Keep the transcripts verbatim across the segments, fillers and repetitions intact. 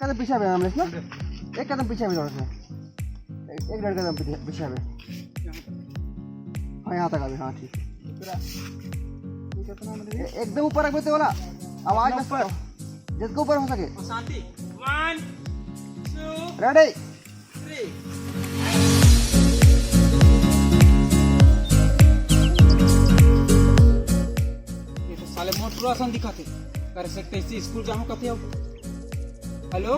कदम पीछे आबे, अमलेश ना, एक कदम पीछे आबे, थोड़ा सा, एक, एक डेढ़ कदम पीछे, पीछे आबे। हाँ, यहाँ तक आबे, हाँ, ठीक। ए-, एकदम ऊपर रखबे ते वाला आवाज, बस ऊपर। जितना ऊपर हो सके। शांति। One, two, ready. Three। ये तो साले मोटरू असन दिखत हे। कर सकते इसी स्कूल जाहूं कथे अब। हेलो,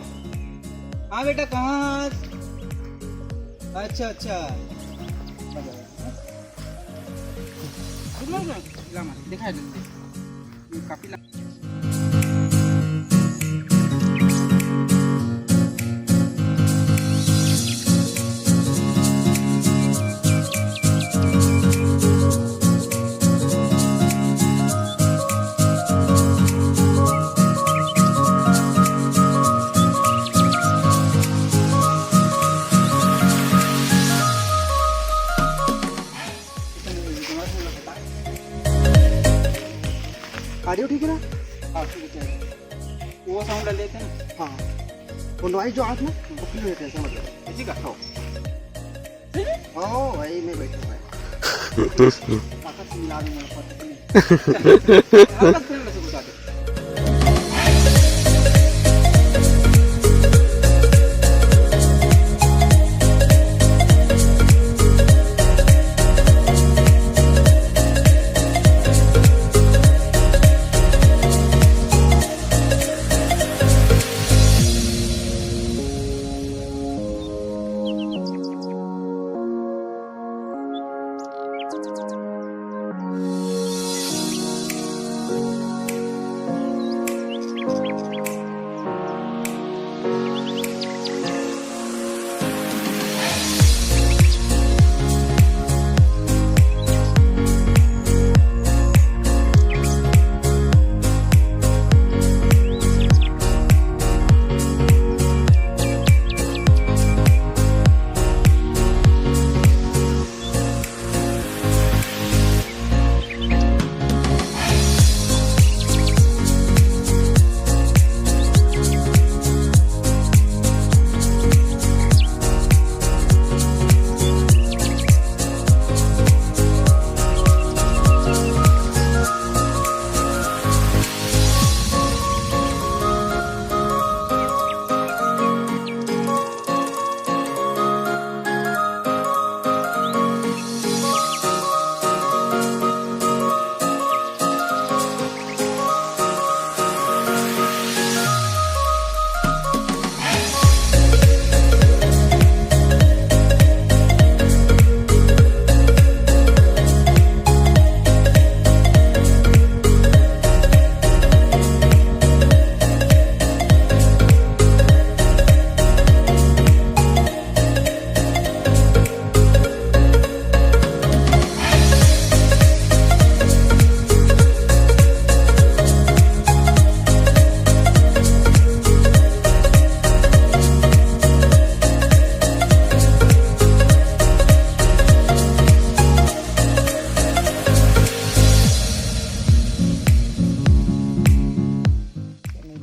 हाँ बेटा, कहाँ हस? अच्छा, अच्छा। सुन लो ना, ला मार, दिखाई दे। ये काफी ला- ऑडियो ठीक है ना? हाँ, ठीक है, चलिए। वो साउंड डाल देते हैं ना। हाँ, वो नॉइज जो आवाज ना, वो क्लियर रहता है, समझ लो। इसी का? हाँ। ओ भाई, मैं बैठा हूँ भाई। ताकत से मिला दूंगा, पता नहीं। ताकत से मिला दूंगा।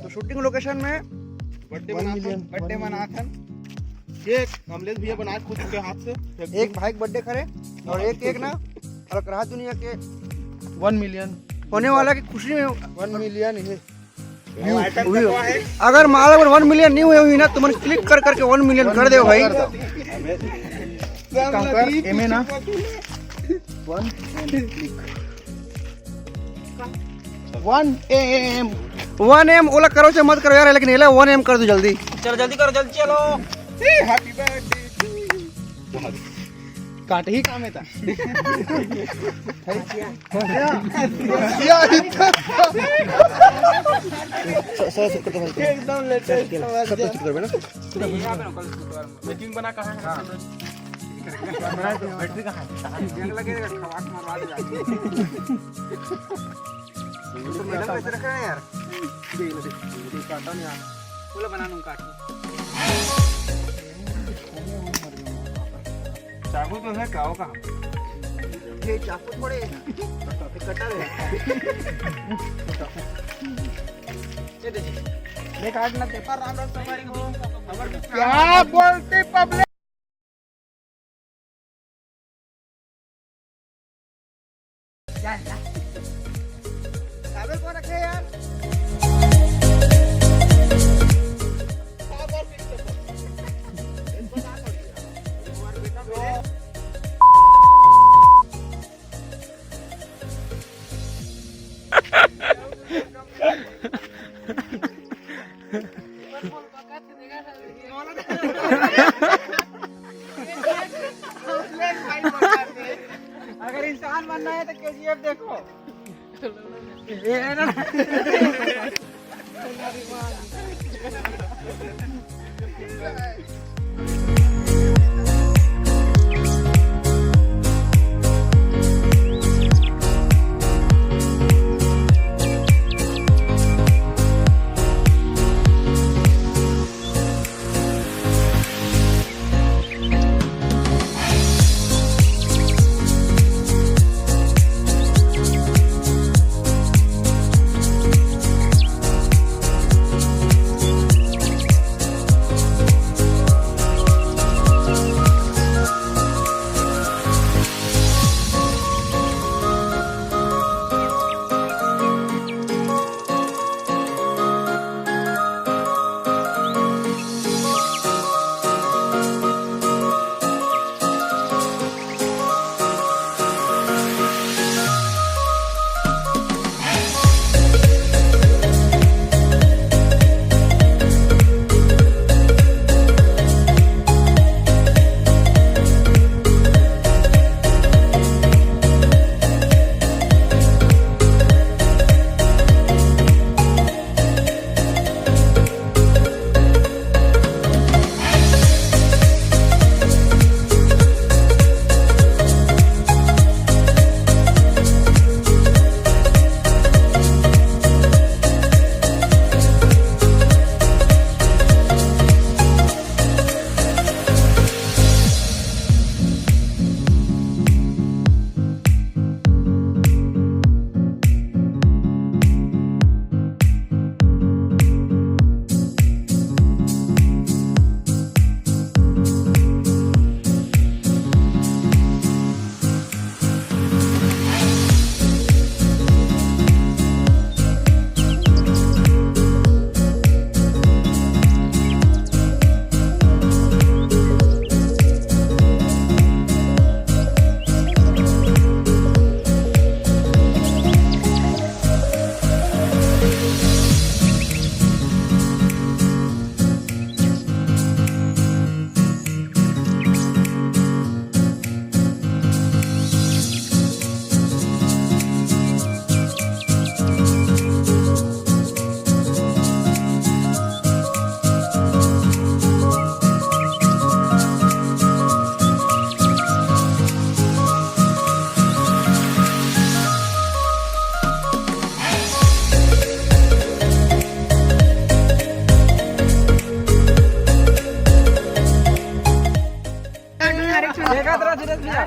तो शूटिंग लोकेशन में बर्थडे वन मनाथन, मिलियन, बर्थडे वन मिलियन। मनाथन। केक अमलेश भैया बनाए खुद के हाथ से। एक भाई के बर्थडे करे और एक केक ना, और रहा दुनिया के वन मिलियन होने वाला की खुशी में वन मिलियन ये view। अगर मान लो अगर वन मिलियन नहीं हुए हुई ना, तो मन क्लिक कर करके वन मिलियन कर दो भाई। काम कर, एमे ना। वन एम क्लिक। वन एम। वन एम ओला करो से मत करो यार, लेकिन एला वन एम कर दो जल्दी। चलो जल्दी करो, जल्दी चलो। Happy birthday। काट ही काम है था। या, इतना। स-, स-, स-, कर दो भाई। एकदम लेटेस्ट सब कुछ करबे ना। मीटिंग बना कहाँ है? हाँ। बैटरी कहाँ है? जंग लगेगा, खवास मरवा दे। तो मेडल वैसे रख रहे हैं यार। दे, दे, दे, काटा नहीं यार। बोला बना लूँ काट। चाकू तो है, काओ का? ये चाकू थोड़े कटा रहे। ये दे जी। एक आठ ना पेपर राम राम सवारी को। क्या बोलते पब्लिक? कागज को रखे यार। अगर इंसान बनना है तो केजीएफ देखो। ये है ना? देखा तेरा धीरज भैया।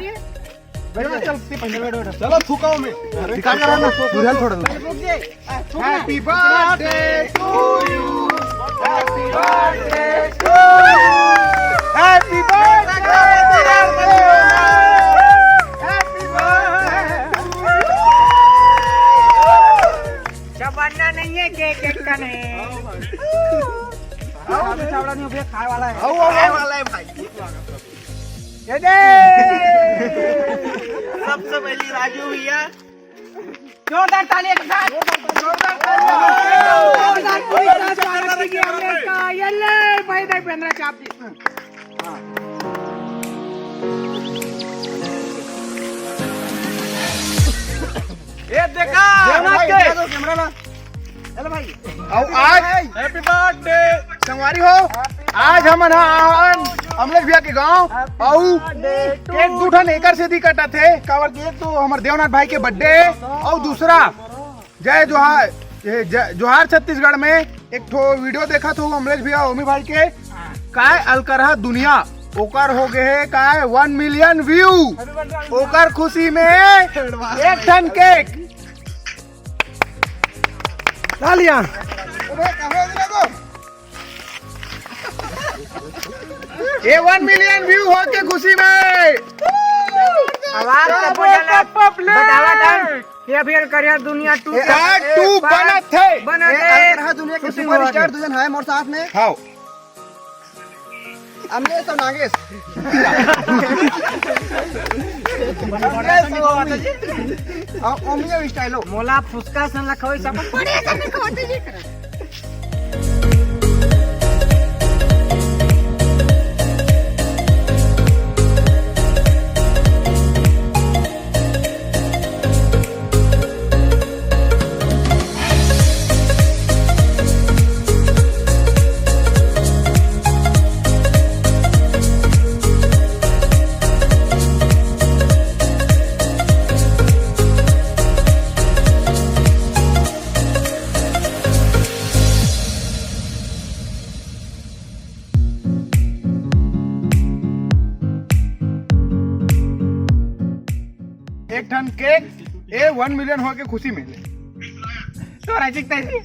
बैठ जा, चल, तू पहले बैठ, बैठ। चलो, थूका हूँ मैं। दिखा के रहा ना, तू ध्यान छोड़ दे। Happy birthday to you. Happy birthday to you. Happy birthday to you. Happy birthday to you. चबाना नहीं है केक, केक का नहीं। आओ, अभी चावड़ा नहीं हो भैया, खाए वाला है। आओ, आओ, खाए आओ। वाला है भाई। ये दे। सबसे पहली राजू भैया। जोरदार ताली एक साथ। जोरदार ताली। जोरदार ताली। स्वागत कीजिए हमने इसका। ये ले भाई, देख, पेंद्रा चाप दी। ये देखा। भाई, कैमरा ला। हेलो भाई। और आज Happy birthday। संगवारी हो, आज हमन ह आन अमलेश भैया के गांव। अउ केक दू ठन एकर सेती कटत हे, काबर के एक तो हमर देवनाथ भाई के बर्थडे हे, अउ दूसरा जय जोहार, ये जय जोहार छत्तीसगढ़ में एक ठो वीडियो देखत हो अमलेश भैया, ओमी भाई के, काय अलकरहा दुनिया, ओकर हो गए हे काय वन मिलियन व्यू, ओकर खुशी में एक ठन केक। तालियां। ये वन मिलियन व्यू होके खुशी में आवाज तो बोझल है। बतावा था कि अभी करिया दुनिया टू ए, के पार्ट टू पार्ट बनत है। बनत ए, है। अगर हाँ, दुनिया के shooting सुपर हो स्टार रही। दू जन है मोर साथ में। हाँ। अमलेश और नागेश। अमलेश और ओमियो स्टाइलो। मोला फुसका सन लखोई सब। बढ़िया से लखोई जी। एक ठन केक, ए वन मिलियन होके खुशी मिले। तोरा जीतते जी।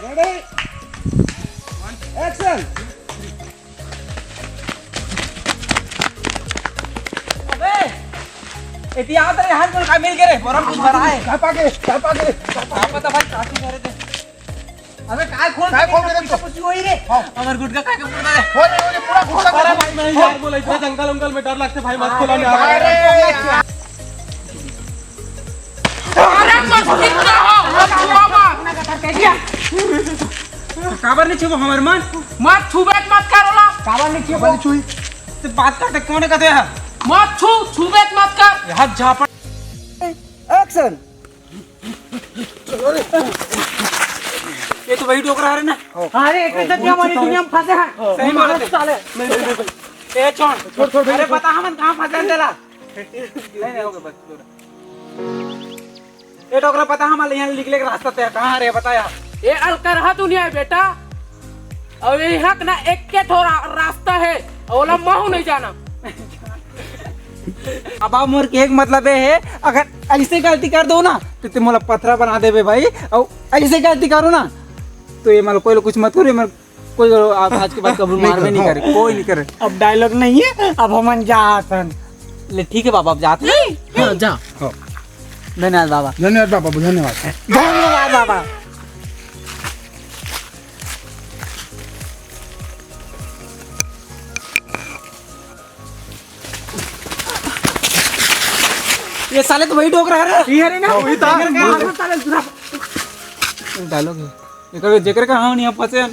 Ready? Action! अबे, एती आवत रहे, हाथ में का मिल गे रे, बोरा कुछ भरा है। का पाके, का पाके, का पाके? का पता भाई, काफी भरे थे। अबे, काय खोल काय के खोल के देखो? कुछ होई रे। हाँ। हमर गुटखा खा के पूरा रे। हो रे, हो रे, पूरा गुटखा अरे खा भाई, मैं यार बोला, इतना जंगल उंगल में डर लगता है भाई, मत खोला ना। अरे यार। अरे मस्ती ना हो, मत छुआ मत। काबर नहीं छुबो हमर मन? मत छुबे मत कर ओला। काबर नहीं छुबो? छुई। ते बात करते कोने का दे है? मत छू, छुबे मत कर। ये हाथ झापड़। Action। ये तो वही डोकरा है ना? अरे, एक जगह हमारी दुनिया में फंसे हैं। सही बात है। साले। नहीं, नहीं, नहीं, नहीं। ए, छोड़। छोड़, छोड़, अरे, छोड़। बता हमन कहाँ फंसे हैं तेला? नहीं, नहीं, हो गया, बस, छोड़। ए, डोकरा, बता हमन यहाँ निकले के रास्ता ते कहाँ रे, बता यार। ए, अलकरहा दुनिया है बेटा। अउ ये हक ना एक के ठो रा-, रास्ता है, अउ ओला महू नहीं जाना। अब आप मोर के एक मतलब ये है, अगर ऐसे गलती कर दो ना, तो तुम मोला पथरा बना देबे भाई, अउ ऐसे गलती करो ना, तो ये मतलब कोई लोग कुछ मत करो, ये मतलब कोई लोग आप आज के बाद कभी नहीं मारबे नहीं करे, कोई नहीं करे। अब dialogue नहीं है, अब हमन जात हन। ले ठीक है बाबा, अब जात हन। हाँ, जा। हाँ। धन्यवाद बाबा। धन्यवाद बाबा, धन्यवाद। धन्यवाद बाबा। ये साले तो वही डोकरा है रे। ये रे ना, हाँ, वही था। जेकर का हाथ में साले दूसरा। Dialogue है। ये कभी जेकर का हाँ नहीं फंसे।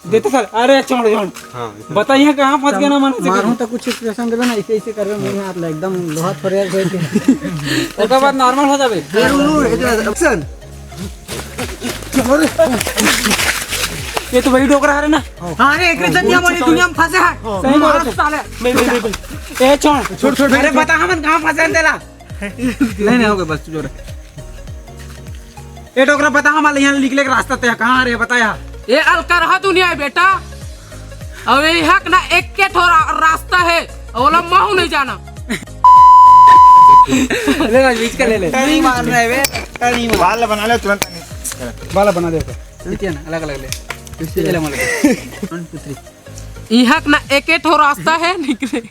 देते साले। अरे छोड़, छोड़। हाँ, इसमें बता यहाँ कहाँ फंस गया ना मन से। मारूं तो कुछ expression देबे ना, ऐसे, ऐसे करबे मुंह हाथ ला, एकदम लोहा थोड़े यार देख के। ओकर बाद normal हो जाबे। जरूर, जरूर, action। ये तो वही डोकरा है ना? हाँ रे, एक दुनिया में, दुनिया में फंसे हैं। सही बात है। साले। नहीं, नहीं, नहीं, नहीं। ए, छोड़। छोड़, छोड़, अरे, छोड़। बता, हमन कहाँ फंसे हैं तेला? नहीं, नहीं, हो गया, बस, चुप रह। ए, डोकरा, बता, हमन यहाँ निकले के रास्ता ते कहाँ रे, बता यार। ये अलकरहा दुनिया है, बेटा। अउ ये हक ना एक के ठो रा-, रास्ता है, अउ ओला महू नहीं जाना। ले भाई, बीच का ले ले। टर्न मार रहा है बे, टर्न मार। बाल बना ले तुरंत। बाल बना दे। ठीक है ना, अलग अलग ले। इससे ले ले, अलग। One, two, three। इहक ना एके ठो रास्ता है निकले।